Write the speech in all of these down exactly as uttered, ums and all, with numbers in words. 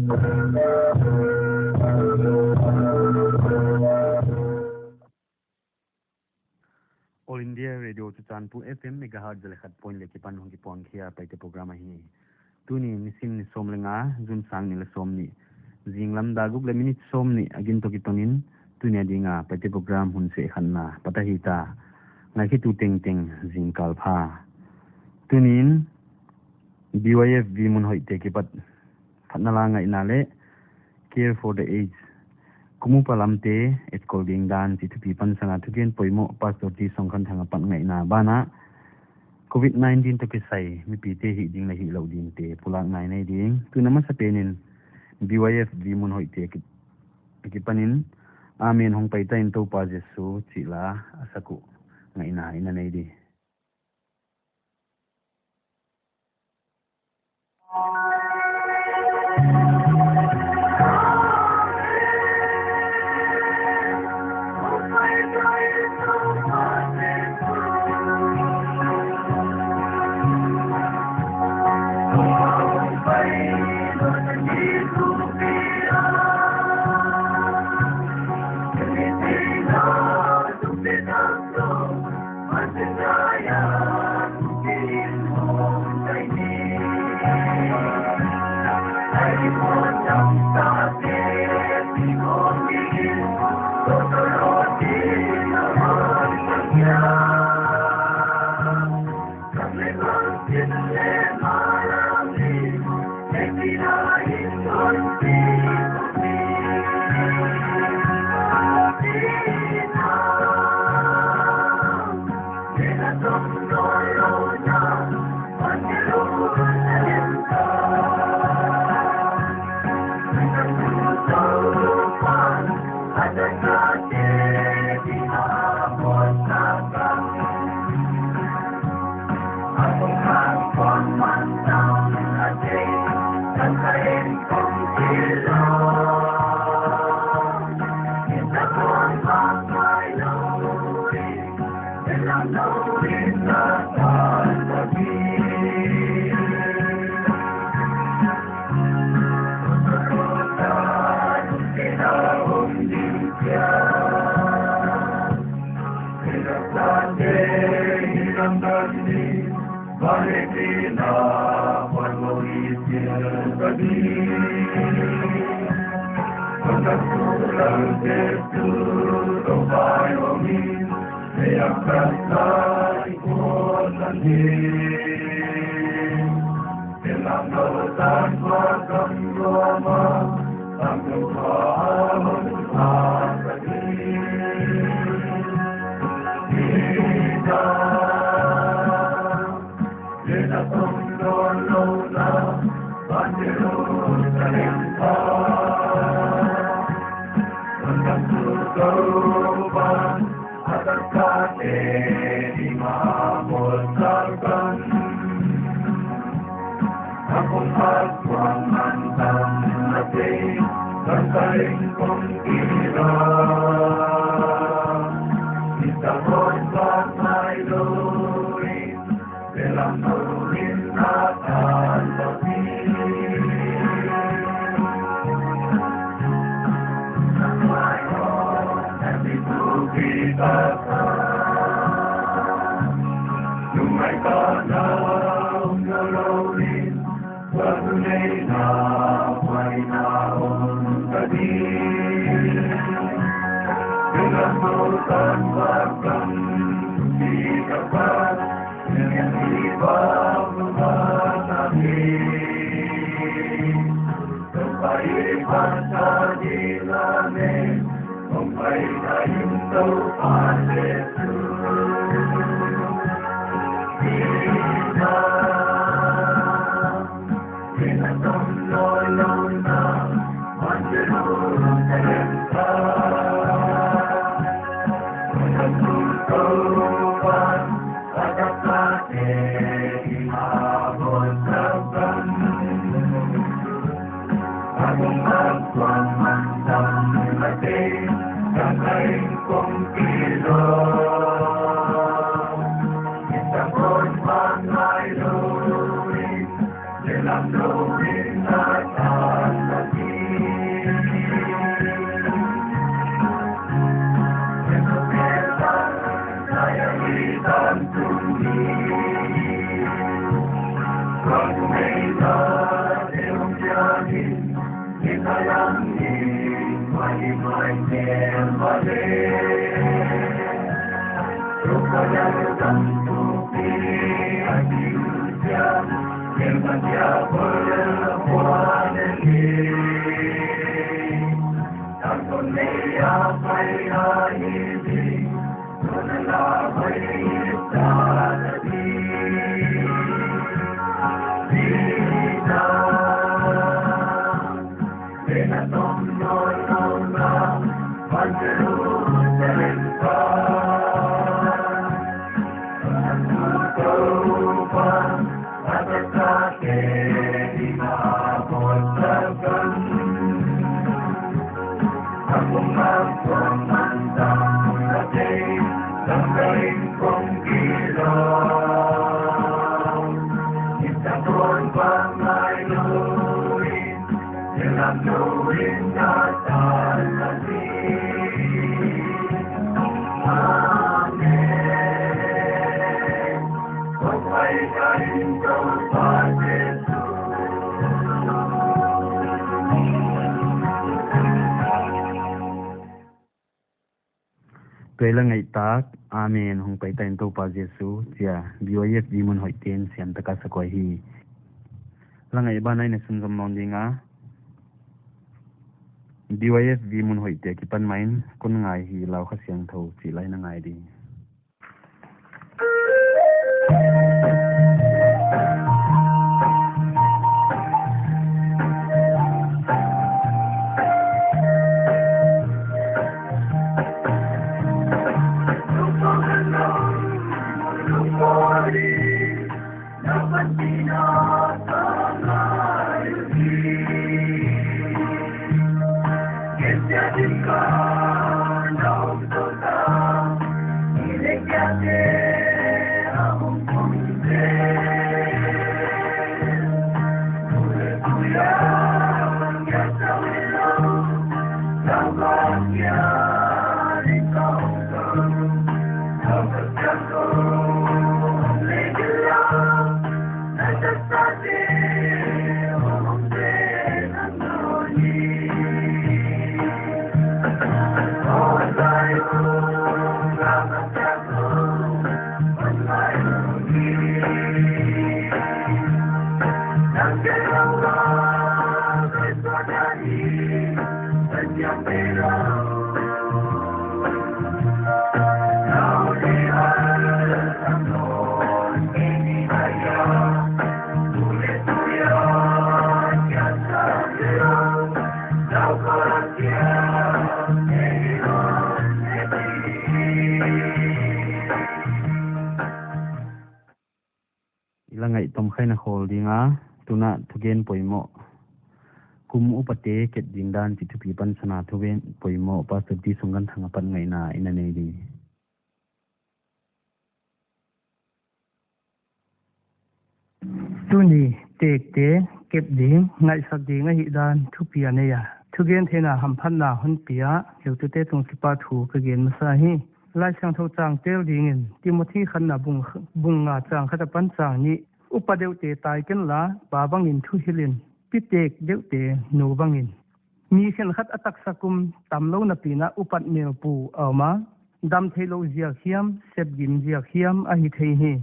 All India Radio Churachandpur F M megahertz za leh khat point li akipan hong kipuang khia Paite program ahi. Tuni nisim ni sawm leh nga, June sang nih leh sawmnih, zinglam dak guk leh minute sawmnih a gin toh kiton in, tuni a ding a Paite program hun seh khatna pat ahi ta. Ngaikhetu tengteng zingkal pha. Tuni'n B Y F V Munhoihte kipat phatna la ngaihna leh Care for the Aged, kum upa lamte etkol ding dan chih thupi pansan a thugen poimoh Pastor T Songkhanthang apat ngaihna banah, Covid nineteen toh kisai mipite hih ding leh hihlouh dingte pulakna i nei ding. Tun a masapen in B Y F V Munhoihte ki, kipan in, Amen hong pai ta in, Toupa Jesu chih la a sak uh ngaihna i na nei di. Tua i la ngaihtak, Amen, hong pai ta in Toupa Jesu, chi a, B Y F V Munhoih te'n siam taka sak uhi. La ngaih ban ah i na sunzom nawn ding a, B Y F V Munhoih te akipan main, Kon Ngai Hi Lau Kha Siangthou, chih la i na ngai ding. I la ngaih tomkhaina khawl ding a, tuna thugen poimoh, kum upate kep ding dan chih thupi pansan a thugen poimoh Pastor T. Sungganthang apat ngaihna i na nei ding. Tuni tekte kep ding, ngaihsak ding ahihdan thupi a nei a, thugentheihna hamphatna hon pia heutute tung kipahthu ka gen masa hi. Laisiangthou chang tel dingin Timothy khatna bung, bung nga chang khat apan chang nih, upa deuhte tai kenla, pa bangin thuhilhin, pi tek deuhte nu bangin. Mi khenkhat a taksa kum tamlou napi'n a upat mel pu a om a, dam theilou ziak hiam, sepgim ziak hiam ahi thei hi.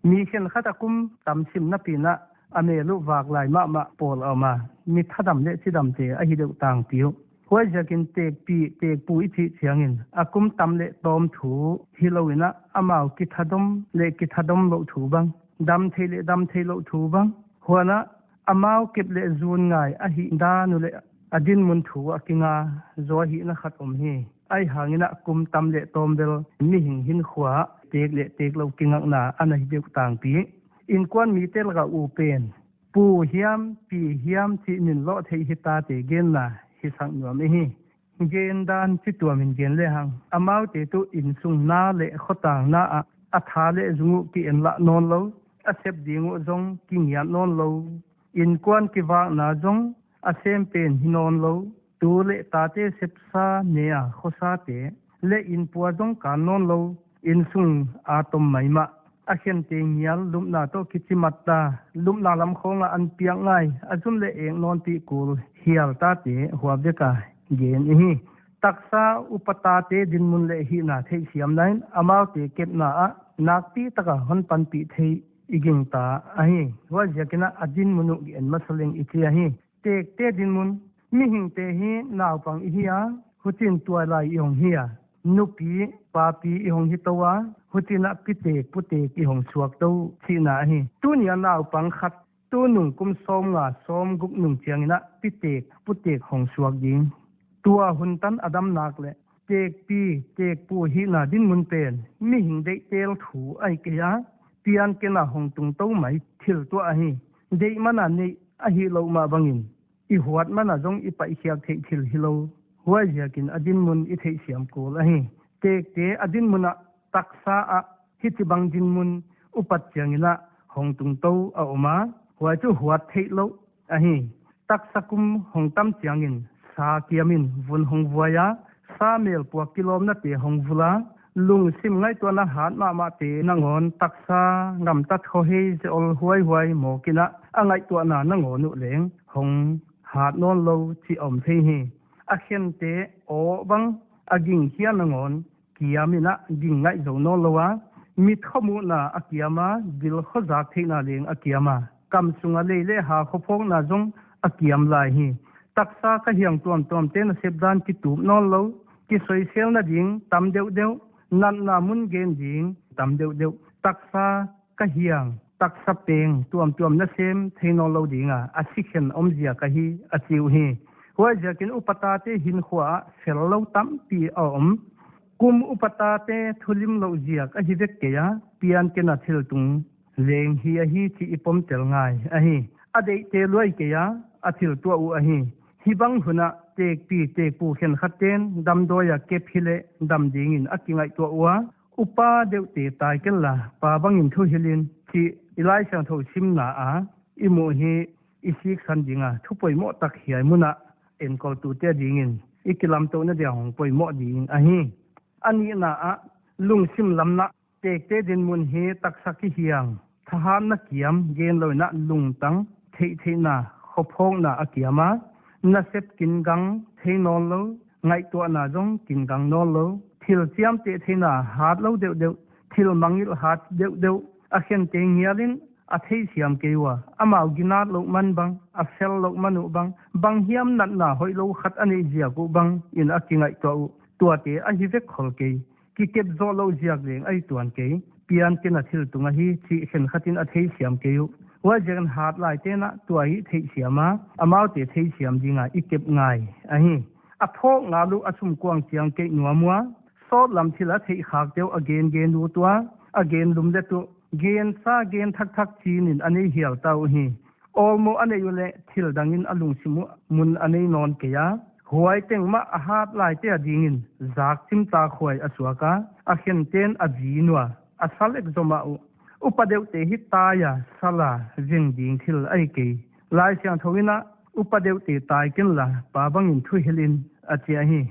Mi khenkhat a kum tam sim napi'n a mel uh vak lai mahmah pawl a om a, mi thadam leh chidamte ahi deuh tangpi uh. Huaiziakin tekpi, tekpu i chih chiangin a kum tam leh tawm thu hilou in a, amau kithadom leh kithadom louh thu bang, dam thei leh dam thei louh thu bang, huan a amau kep leh zun ngai ahihdan uh leh a dinmun thu a kinga zaw ahihna khat om hi. Ahihhangin a kum tam leh tawm bel mihing hinkhua tek leh teklou kingakna ana hi deuh tangpi. Inkuan mite lak a u pen pu hiam, pi hiam chih min loh theih hita te genna hisak nuam i hi. Gendan chituamin gen lehang, amaute tuh insung na leh khotang na ah a tha leh zung uh ki-en lah nawnlou, a sep ding uh zong kingiat nawnlou, inkuan kivakna zong a sem pen hi nawnlou, tu leh tate sepsa ne a khosate leh inpua zong kan nawnlou, insung a tom maimah. a khente ngial, lupna toh kichimat ta, lupna lam khawng ah an piak ngai, a zum leh ek nawnpi kul hial tate huai vek a gen ihi. Taksa upatate dinmun leh hihna theihsiamna in amaute kepna ah nakpi taka hon panpih thei i gingta ahi. Huaiziakin a dinmun uh gen masa leng i chi ahi. Tekte dinmun. Mihingte hi naupang i hi a, huchiin tuailai i hong hi a, nupi, papi i hong hi tou a, huchiin a pitek, putek i hong suak tou chihna ahi. Tuni a naupang khat, tunung kum sawmnga, sawmguk nung chiangin a pitek, putek hong suak ding. Tua hun tan a dam nak leh tekpi, tekpu hihna dinmun pen mihing deihtel thu ahi kei a, pianken a hong tungtou mai thil tuah ahi. Deih man a neih ahihlouh mah bangin, i huat man a zong i paihkhiak theih thil hilou. Huaiziakin a dinmun i theihsiam kul ahi. Tekte a dinmun ah taksa ah hichibang dinmun upat chiangin a hong tungtou a om a, huai chu huat theihlouh ahi. Taksa kum hong tam chiangin sa kiamin vun hong vuai a, sa mel puak kilawmnate hong vul a, lungsim ngaihtuahna hat mahmahte nangawn taksa gamtat khohei zeol huaihuai mawk in a, a ngaihtuahna nangawn uh leng hong hat nawnlou chih om thei hi. A khente aw bang a gingkhia nangawn kiamin a ging ngaihzou nawnlou a, mit khomuhna a kiam a, dil khozak theihna leng a kiam a, kam sung a lei leh ha khophawkna zong a kiam lai hi. Taksa ka hiang tuamtuamte nasep dan kitup nawnlou, kisoiselna ding tam deuhdeuh, natna mun gen ding tam deuhdeuh. Taksa ka hiang, taksa peng tuamtuam nasem thei nawnlou ding a, a sikhen omzia ka hi, a chi uhi. Huaiziakin upatate hinkhua ah fellou tampi a om. Kum upatate thulimlouh ziak ahi vek kei a, pianken a thiltung leng hi ahi chih i pomtel ngai ahi. A deihte luai kei a, a thil tuah uh ahi. Hibang hun ah tekpi, tekpu khenkhatte'n damdawi a kep hileh dam dingin a kingaihtuah ua, upa deuhte tai kenla, pa bangin thuhilh in chih i Laisiangthou simna a i muh hi. I siksan ding a, thu poimoh tak hiai mun ah enkoltute dingin i kilamtouhna dia hong poimoh ding ahi. A nihna ah, lungsim lam ah, tekte dinmun hi taksa kihiang, thahatna kiam genlou in a lungtang, theihtheihna, khophawkna a kiam a, nasep kingang thei nawnlou, ngaihtuahna zong kingang nawnlou, thil chiamteh theihna hatlou deuhdeuh, thil mangngilh hat deuhdeuh, a khente ngial in a theihsiam kei ua, amau ginatlouh man bang, a fellouh man uh bang, banghiam natna hoihlou khat a neih ziak uh bangin a kingaihtuah uh, tuate ahi vek khol kei. Kikep zohlouh ziak leng ahi tuan kei. Pianken a thiltung ahi chih khenkhat in a theisiam kei uh. Huaiziakin hatlaite'n a tua i theihsiam a, amaute theisiam ding a i kep ngai ahi. A phawk ngal uh a sumkuang chiang kei nuam ua, sawtlam thil a theihkhakte uh a gengen ut ua, a gen lumlet uh, gensa gen thakthak chinin a nei hial ta uhi. Awlmoh a neih uleh thil dangin a lungsim uh mun a nei nawn kei a, huai teng mah a hatlaite adingin zakchim takhuai a suak a, a khente'n a vin ua, a sal ek zomah uh. Upa deuhte hi tai a, sal a, veng ding thil ahi kei. Laisiangthou in a, upa deuhte tai kenla, pa bangin thuhilh in, a chi ahi.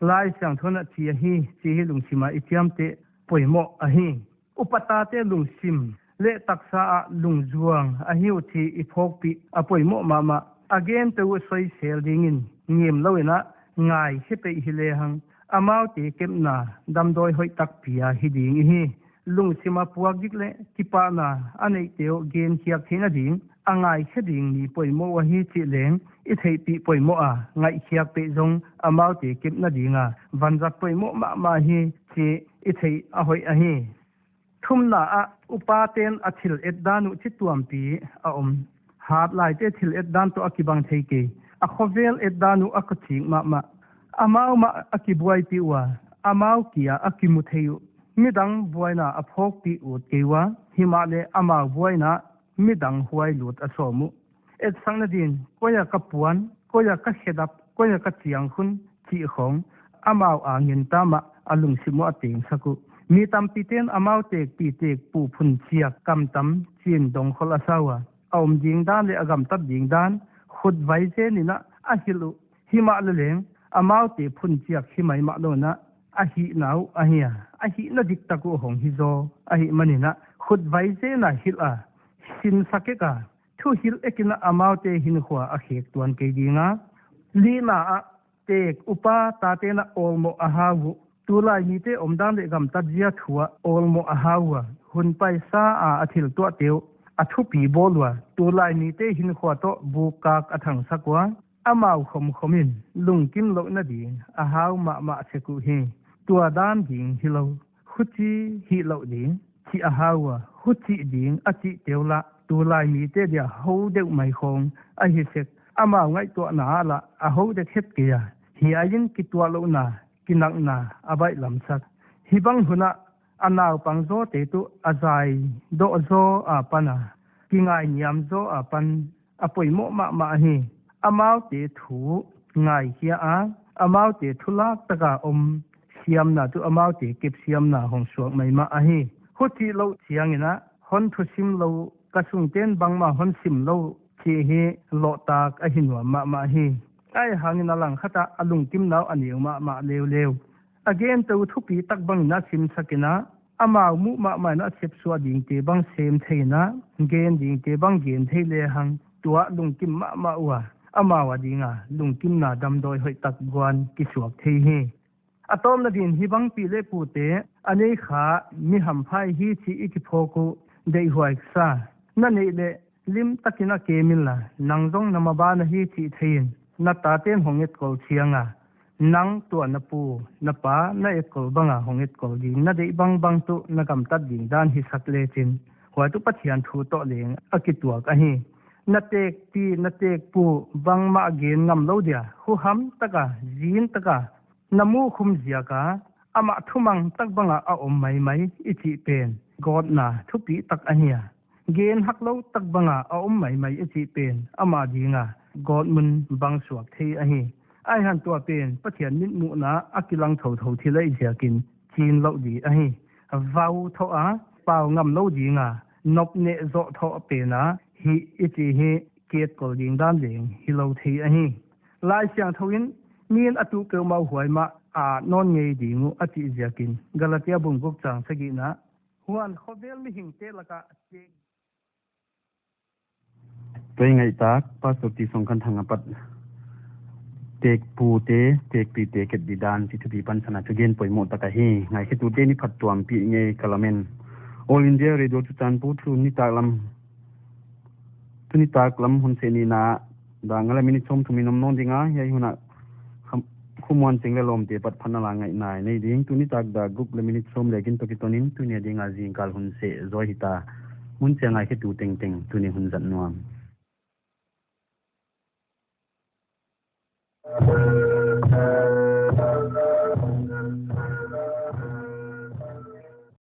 Laisiangthou in a chi ahi chih hi lungsim a i chiamteh poimoh ahi. Upa tate lungsim leh taksa ah lungzuang ahi uh chih i phawkpih a poimoh mahmah. A gente uh soisel dingin ngimlou in a, ngaikhe peih hilehang, amaute kepna damdawi hoih takpi a hi ding ihi. Lungsim a puak dik leh kipahna a neihte uh genkhiak theihna ding a ngaikhe ding mi poimoh uh ahi chih leng i theihpih poimoh a, ngaihkhiak peih zong amaute kepna ding a vanzat poimoh mahmah hi chih i theih a hoih ahi. Thumna ah, upate'n a thil etdan uh chituampi a om. Hatlaite thil etdan toh a kibang thei kei. A khovel etdan uh a kochik mahmah. Amau mah a kibuaipih ua, amau kia a kimu thei uh. Midang buaina a phawkpih ut kei ua, himahleh amau buaina midang huai lut a sawm uh. Etsakna din, koi a ka puan, koi a ka khedap, koi a ka chiang hun, chih khawng amau a ngen ta mah a lungsim uh a tengsak uh. Mi tampite'n amau tekpi tekpu phunchiak kamtam chiin dongkhol a sa ua, a om ding dan leh a gamtat ding dan khutvai zen in a a hilh uh. Himahleh leng, amaute phunchiak hi mai mahlou in a, a hihna uh ahi a, a hihna diktak uh hong hi zaw ahihman in a, kutvai zen a hilh a, sinsak ek a, thuhilh ek in amaute hinkhua a khek tuan kei ding a. Lina ah, tek upa tate'n a awlmoh a hau uh, tulai mite omdan leh gamtat zia thu ah awlmoh a hau ua, hun paisa a a thil tuahte uh a thupi bawl ua, tulai mite hinkhua toh bukkak a thangsak ua, amau khomkhom in lungkimlouhna ding a hau mahmah sek uhi. Tua dan ding hilou, huchi hihlouh ding chih a hau ua, huchih ding a chihte uh lah tulai mite dia hou deuh mai khawng ahi sek. Amau ngaihtuahna ah lah a hou dek het kei a, hiai in kituahlouhna, kinakna a baihlamsak. Hibang hun ah a naupang zawte tuh a zaidoh zaw a pan a, kingainiam zaw a pan a poimoh mahmah ahi. Amaute thu ngaikhia a, amaute thu lak tak a om siamna tuh amaute kep siamna hong suak maimah ahi. Huchih louh chiang in a hon thusim lou, ka sungte'n bangmah hon sim lou chih hi lohtak ahi nuam mahmah hi. Ahihhang in a langkhat ah a lungkimna uh a neu mahmah leuleu. A gente uh thupi tak bang in a simsak in a, amau muh mahmah in a sepsuah dingte bang sem thei in a, gen dingte bang gen thei lehang, tua lungkim mahmah ua, amau a ding a lungkimna damdawi hoihtak guan kisuak thei hi. A tawpna din, hibang pi leh pute a nei kha mi hampha i hi chih i kiphawk uh deihhuai sa. Na neih leh limtak in a kem inla, nang zong na maban ahi chih thei in, na tate'n hong etkol chiang a, nang tua na pu na pa na etkol bang a hong etkol ding na deih bangbang tuh na gamtat ding dan hisak lechin, huai tuh Pathian thu toh leng a kituak ahi. Na tekpi na tekpu bangmah gen ngam lou dia, huham tak a, zin tak a na mukhum ziak a, amah thumang tak bang a a om maimai i chih pen gawtna thupi tak ahi a. Gen haklou tak bang a a om maimai i chih pen ama ding a gawtmun bang suak thei ahi. Ahihhang tua pen Pathian mitmuhna a kilang thouthou thil ahih ziak in chin louh di ahi. Vau thoh a pau ngam lou ding a, nopneh zoh thoh pen a hih i chih hi, ki etkol ding dan leng hilou thei ahi. Laisiangthou in, mi'n a tuh peuhmah uh huai mah a nawn ngei ding uh a chih ziak in, Galatia bung guk chang sagihna, huan khovel mihingte lak ah tek Tua i ngaihtak Pastor T. Songkhanthang apat tekpute tekpite kep di dan chih thupi pansan a thugen poimoh tak ahi. Ngaikhetute ni phattuampih ngei ka lamen. All India Radio Churachandpur thu nitaklam, tunitaklam hun seh nihna dak nga leh minute sawmthum in om nawn ding a, hiai hun ah kham-, khumuan ching leh lawmte pat phatna la ngaihna i nei ding. Tunitak dak guk leh minute sawm leh giat toh kiton in tuni a ding a zingkal hun seh zaw hita. Mun chiang ngaikhetu tengteng tuni hun zat nuam.